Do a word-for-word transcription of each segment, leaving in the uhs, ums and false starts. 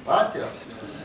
Fatiha. Fatiha.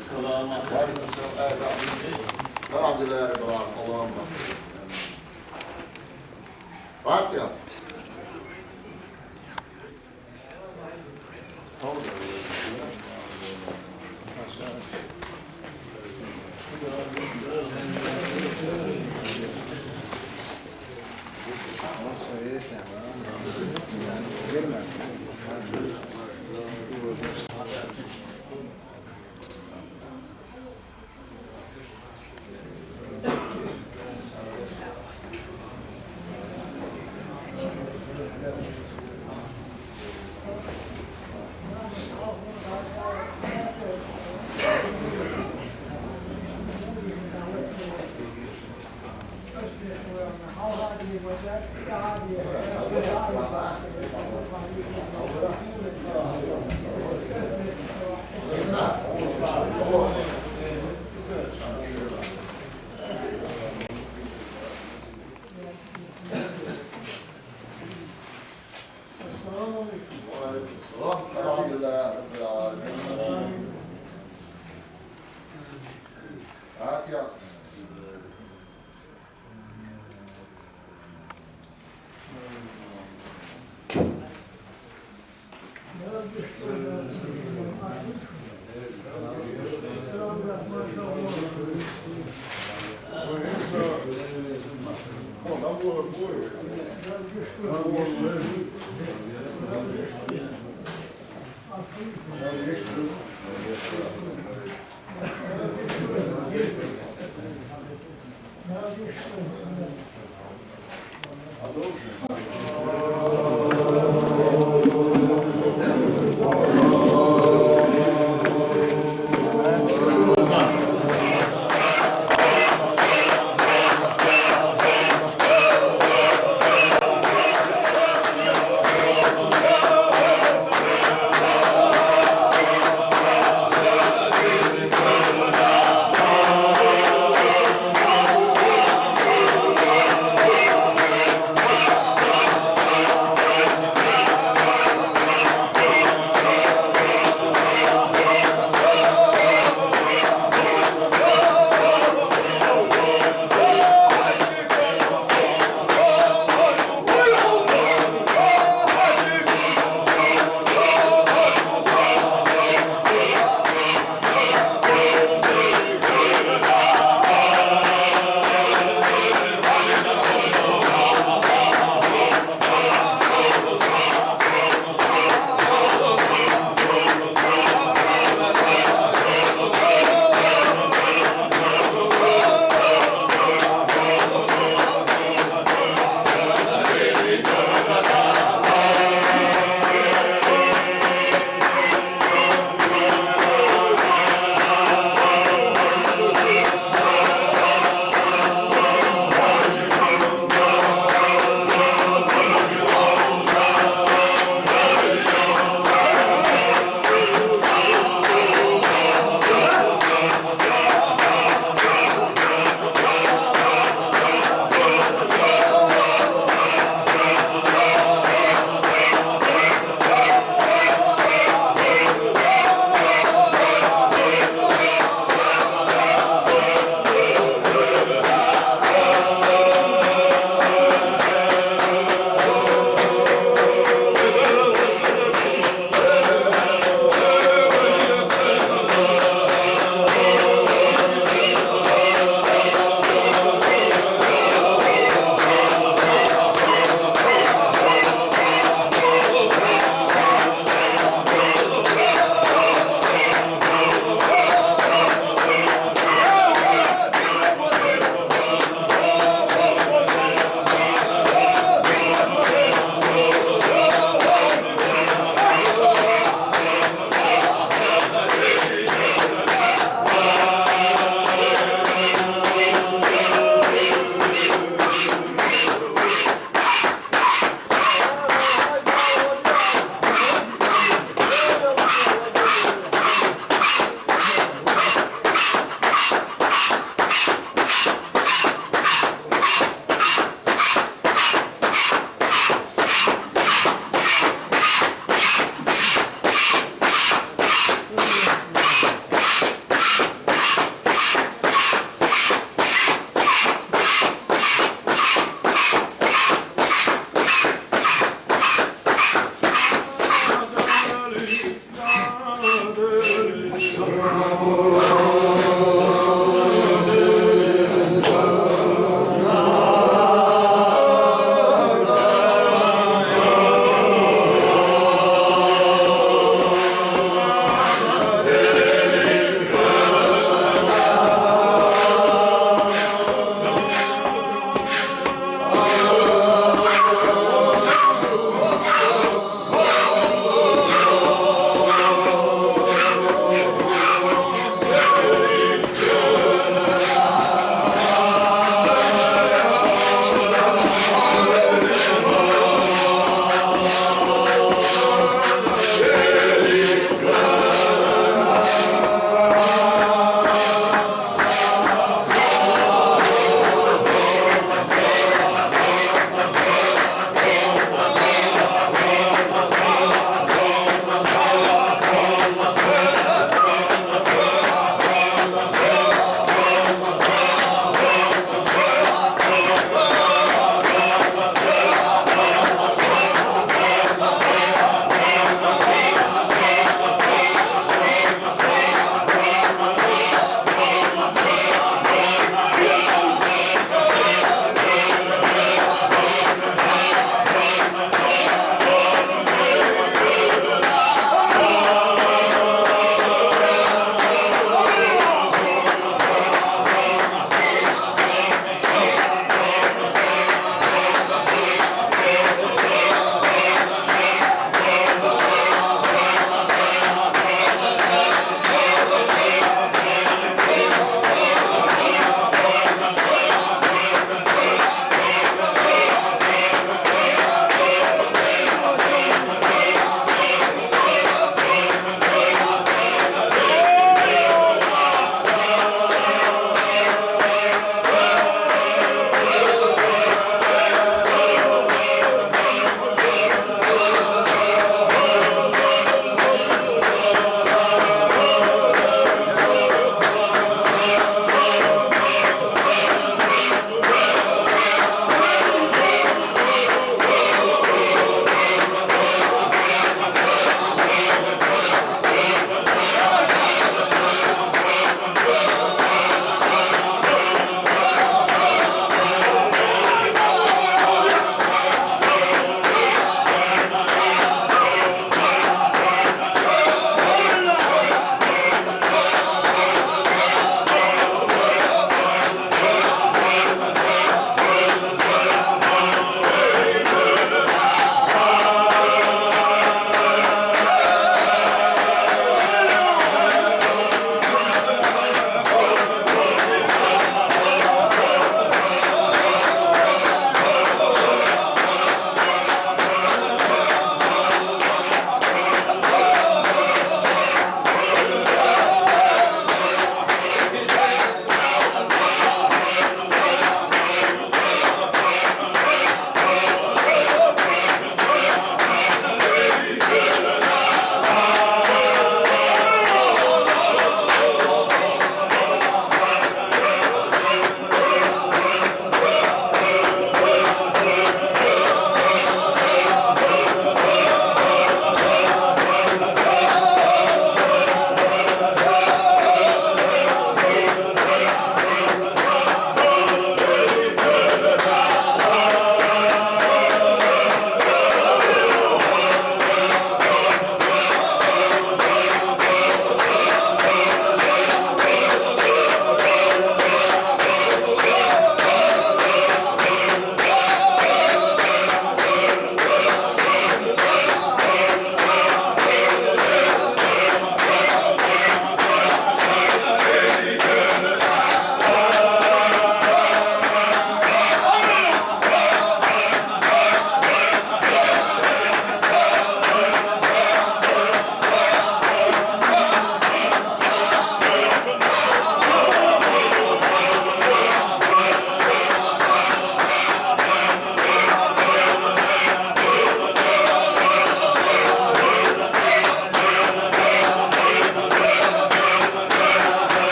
السلام عليكم. الحمد لله رب العالمين. اللهم آمين. فاتحة. السلام عليكم. وعليكم السلام. الحمد لله رب العالمين. فاتحة.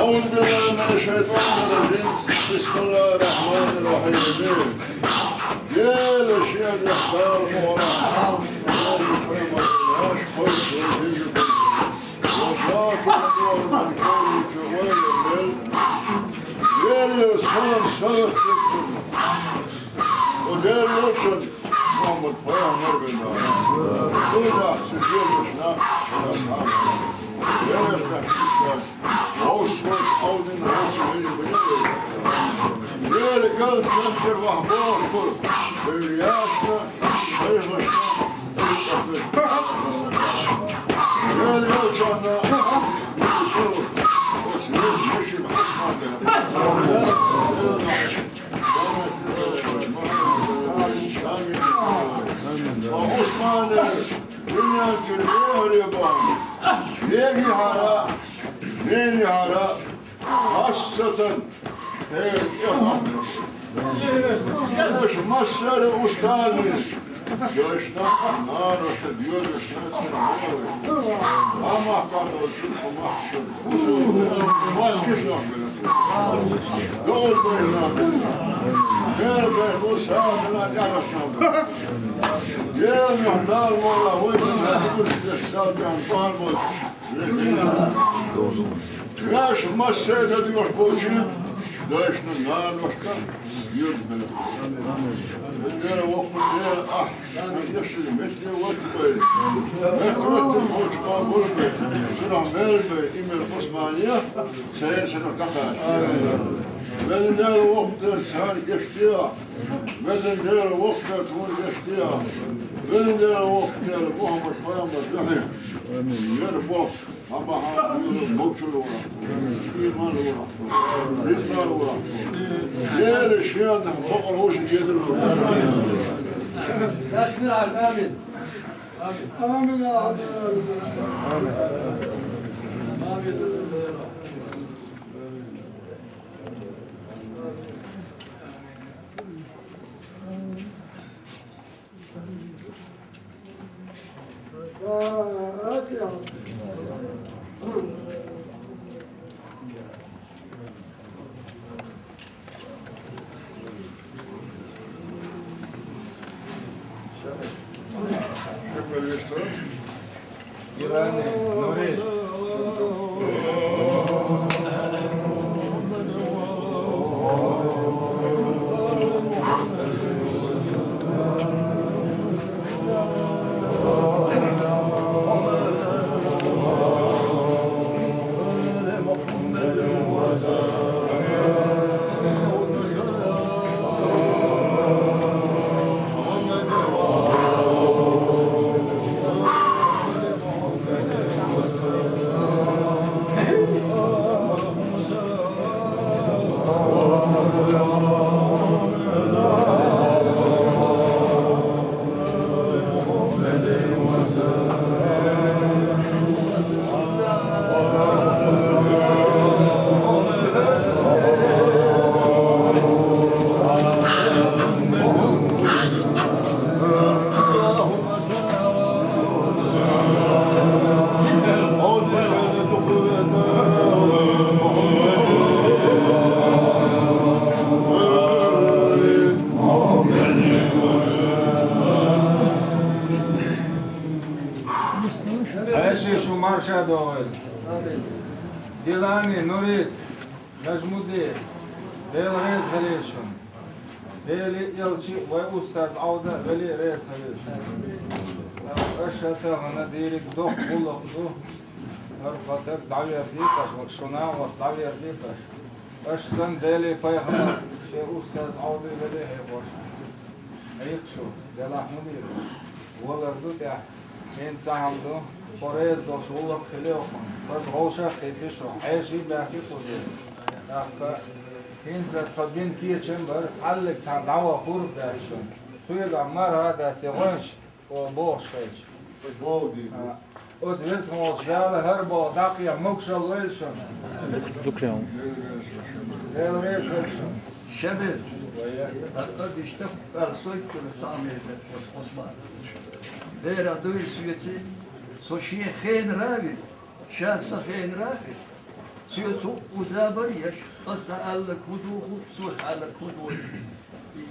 أعوذ بالله من الشيطان الرجيم. بسم الله الرحمن الرحيم. Дела шен яхтар мора. Дела сан сагат. О Дела йолчун Мухьаммад пайхамар бен. Дунья цу Делашна асхьаб. Дела Вовшмас Ӏовдина вовшмас вежа вежа. Дела галчун тӀера ваха бохур, вевлияшна, шайхашна, Дела йолчунна, оцу вежа вежа Ӏусман дела. Амин. Ва Ӏусман Дуьнен чуьра вегӀаре бахьана, вегӀахьара, венахьара, хастатан, хӀера, тӀехьа. Уьш массара устазаш, дашна, нанашна, доьзашна, цӀена вара. Амма кхардолчу хӀуманаш шу. Кхишнах бина. Дозбай нах бина. Мер бай, бу сагӀатана тӀехьа нах бина. Дела мехь Дала вала вай дина деш далдан пан боц. Веш массайта доьш болчу дайшна наношка юрт бина. Дела воккху Дела ахь, ешши метте ватт бай. Метте ватт болчу пан боц бай. Сунах мер бай, имер Усмания, сайер сана каташ. Везан Дела, воккха Дела, царна гечде. Везан Дела, воккха Дела, тхона гечде. Везан Дела, воккха Дела, Мухьаммад пайхамар духьа. Яр бо, хьан бахьан вуйла, мовчур вара. Иман вара. Риза вара. Дела шен бакъ луш дезар вара. Амин. Амин. Амин. Ӏайши, шу марша догӀийла. Дилани, Нурит, Нажмудин, Дела реза хилийла шуна. Дела а, элча а, вай устаз Ӏовда а, вели а реза хилийла шуна. Аша тахана дийриг доккха гӀуллакх ду. ХӀара кхо таг дӀаверзийта аша, вай шун накъост дӀаверзийта аша. Аша санна Делан пайхамар, шен устаз Ӏовда а, вели а хьехош. Ӏийкх шу, делахь хӀун дийр? Валар ду тӀехь. ХӀинца цхьа хӀама ду, тхо реза долуш гӀуллакх хилийла хьуна. Хаза вовшах а кхийтира шу, хьеший а баьхкира кхузара. ТӀаккха хӀинца тхо бина кечам бара, цхьаллиг цхьаьна дӀаваха хӀург дац шуна. Тхоьгахь марха а дац те гӀоьнаш, оха бохуш хилча. А, оцу веза волчу Дала хӀара боху дӀакхехьа могушалла лойла шуна. Зукряун. Дела реза хуьлда шуна. Шабез. ХӀара къа диштта, ара сойтта схьа а мега, Ӏусман. Бера дуй соьца, со шен хенара а вина, ша сан хенара а хила. Соьца хӀуъа забар еш, аса дӀаалларг хӀун духу, соьца аьлларг хӀун духу. И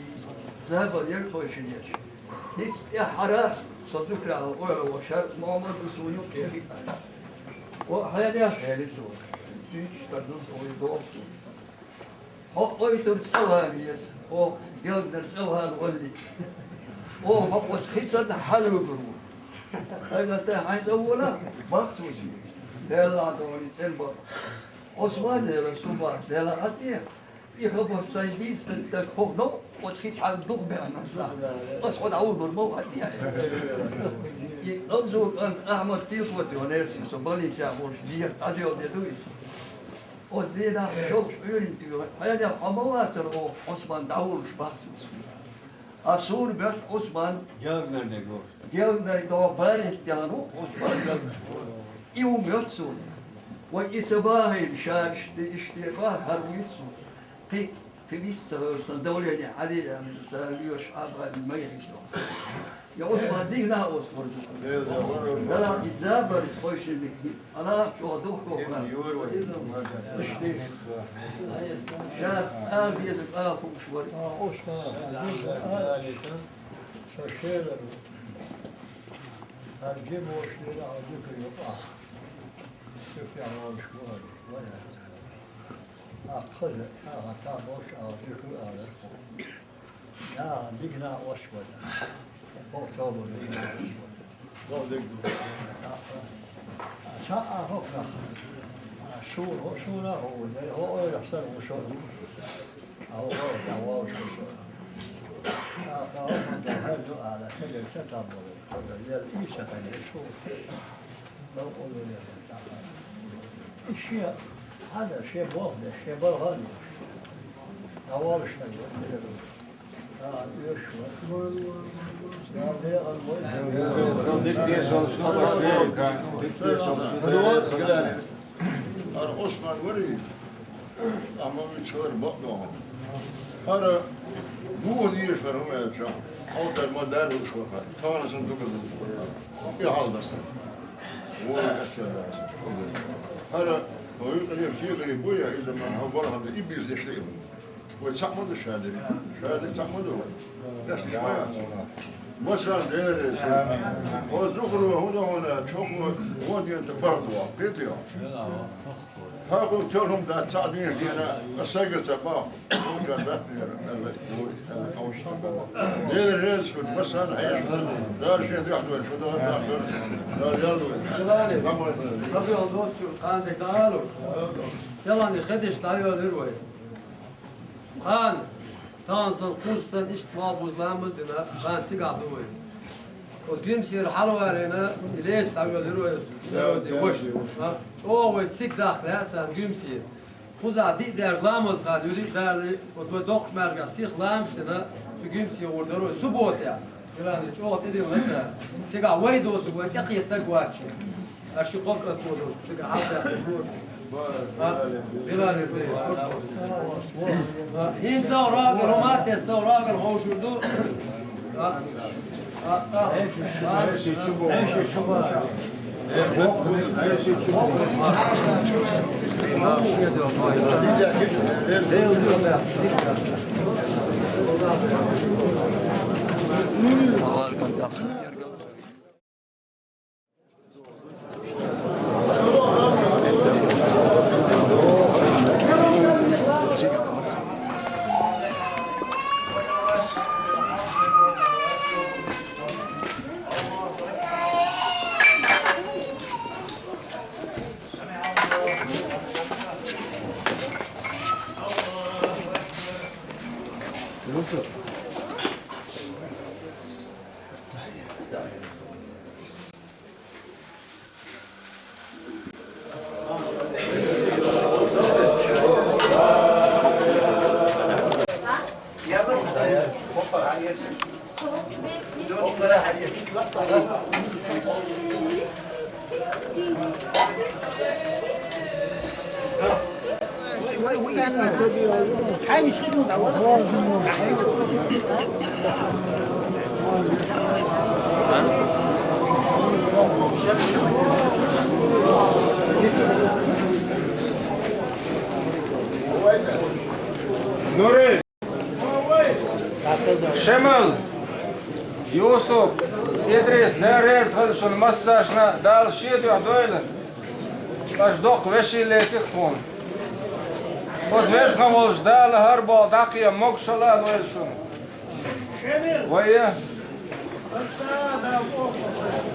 забар яра тхойшинна еш. ХӀинца тӀаьххьара со зуькарахь ойла вашар, Мухьаммад Расул юкъе хиъна. О, хьенех хьерий цо. Дуьйцуш ца зуза ойла доху цо. Хьо ойтур цӀа ван веза, оха гелгнар цӀа ван валли. Оха хьо оцу хи царна хьалуьгур ву. Хьайгара тӀе хьайн цӀа вола, баккха цо шиъ. Делахь а догӀий цӀена бакъ. Ӏусман, Дела, шу баккха, Дела, хьан тӀе? И хабар сайн дийцинарг хӀокху новкъа оцу хи цхьаьна духу беана сан. Аса хьо дӀавуллур ма ву хьан тӀе. И Абзу кӀант Ахьмад тилпо тоьхнера суна, со больницехь волуш зехьа дӀадоьлху де ду иза. Оцу дийнахь шовкъ Ӏуьйрина туьйхира, хьенех хьо ма вацара оха, Ӏусман дӀавуллуш бац цо. Ас суна боьтту Ӏусман. Гелгнарг догӀу. Гелгнарг догӀу, баритта тӀехь ву Ӏусман гелгнарг. И хӀума йоьтту суна. Вай и ца бахийна, ша иштта, иштта баха, хӀара вуьйцу суна. Кхин, кхин вист ца хилла, сан давление хьан де аьлла, цара лоьраш Ӏа бахийна ма яхийша. Я Ӏусман, дика накъост вара иза. Дала и забар тхойшинниг хӀинца, Аллах чӀогӀа духкохура. Иштта. Ша ала дезарг ала хууш вара. Сан шелар. Хьан жима вошнера хьан дика юкъа. Цуьнан вовшашка вара. Вара. Ахьа хаза, ахьа тахана вовшашка дика ю алар. Яа, дика накъост вара. Хьо тобанан дика накъост вара. Вовшашка дика ду. Ахьа. Ша а хӀокху нах. Суна, хӀо суна, хӀо вуна, хӀо ойла сар ву со. А хӀо, хӀо, да, вовши со. А, а, хӀо, да, хӀо, ду, а, да, хӀо, да, хӀо, да, бо, хӀо, да, я, и са, да, я, су. Да, хӀо, да, я, да, да. И ше, хӀана, ше бо, да, ше бо, хӀана. А вовши, да, я, да. ХӀара Ӏусман варий, амма виччалара бакъдоагӀа. ХӀара муха дезаш хӀара хӀума аьлча, хьалтар ма дарра луш ваха, тхана сан дукха луш ваха. И хьал дац. Вора качча дац. ХӀара, хьо юкъе кегали буя, иза ма хьо бархьа да, и бизнес да и хӀума. Вай цхьаъ ма ду шадерриг. Шадерриг цхьаъ ма ду вай. Дешнаш ма яц. Масала, Дела реза. Хьо зухаро хӀун ду хьуна, чохо вон дента фард ваха. Кхетий хьо? ХӀа хӀун тера хӀума дац цхьаъ дийна дена, ас сайга ца баха. Хьуна дац яра, аьлла, ой, аьлла, хьовсача. Дела реза хьуна, масала, хьеша. Дала шен дуьхьа дойла, шу дагӀар дахар. Дала ял вай. Селани, хабиал доцчур, кхана де калу. Селани, хедеш дӀайоалир вай. Кхана, тахана сан, кхузза сан иштта малхбуза ламаз дина, кхана цигахь ду вай. Оцу Гуьмсера хьалаварийна, и леча дӀавоьллира вай, Заводи ваша. А? ЧӀогӀа вай цига дахка лаьа царна Гуьмсе. Кхузахь диъ даьржа ламаз хан, юри а далли, оцу вай доккхачу маьргахь сиха ламаз дина, цу Гуьмсе гӀур дара вай, субботехь. Иран чӀогӀа тӀедиллина цара. Цигахь вай доцург вай тӀекхетарг вац шен. Аш ши кхо кӀант волуш, цигахь хьалдаьхна луш. А, Билал, а, хӀинца рагар, хӀума тесса рагар ховшур ду. А, а, а, а. Нури! Шемал, Юсуп, Идрис, Дела реза хуьлда шуна массарна, Дала шен дуьхьа дойла. Аша доккха вешин лецира тхуна. Оцу веза-воккха волчу Дала хӀара болу дӀакхехьа могушалла а лойла шуна. Вай,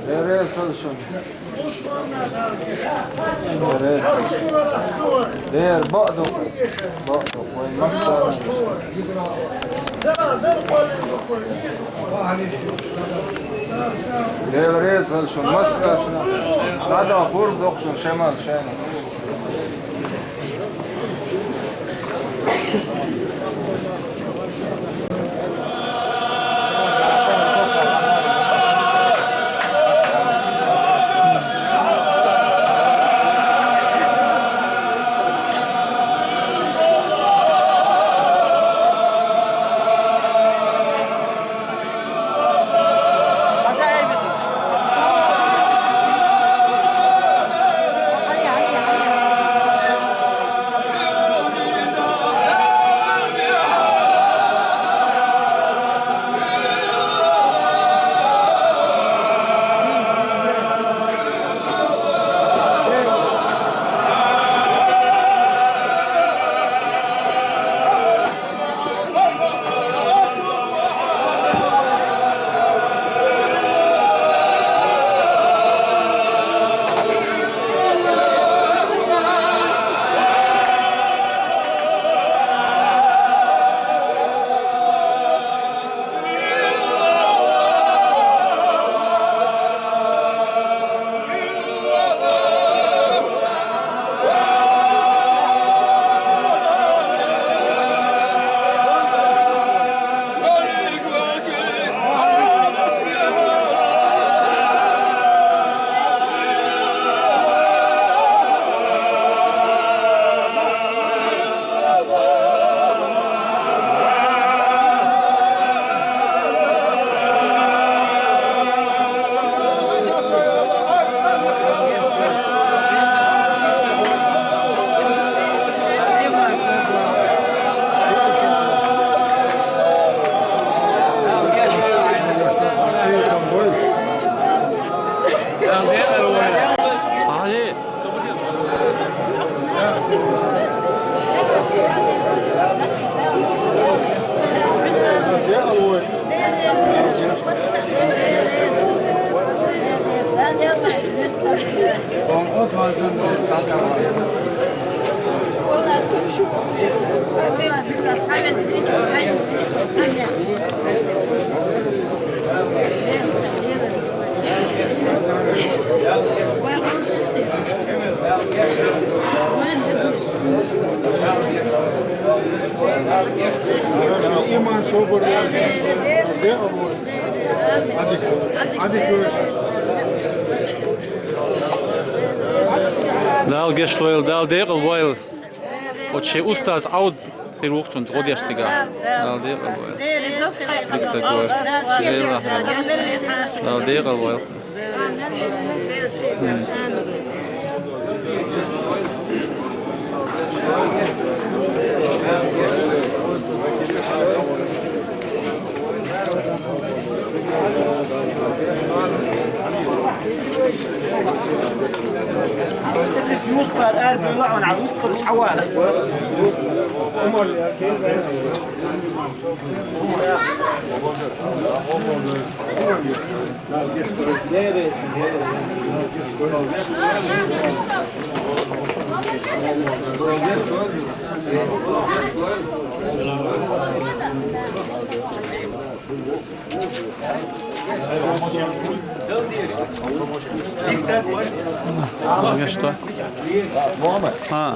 Дела реза хуьлда шуна. Дела реза. Дера, бакъ ду. Бакъ ду. Вай массарна. Дела реза хуьлда шуна массарна. ДӀадахьа гӀур доккху шуна Шемал, Шемал. Иман собур. Hadi, hadi görüşürüz. Дала гечдойла, Дала декъалвойла. Оцу шен устаз Ӏовдал хир ву-кх цунна гӀо деш цигахь. Дала декъалвойла. Дика ца гора. Дела хьан. Дала декъалвойла. Что? А.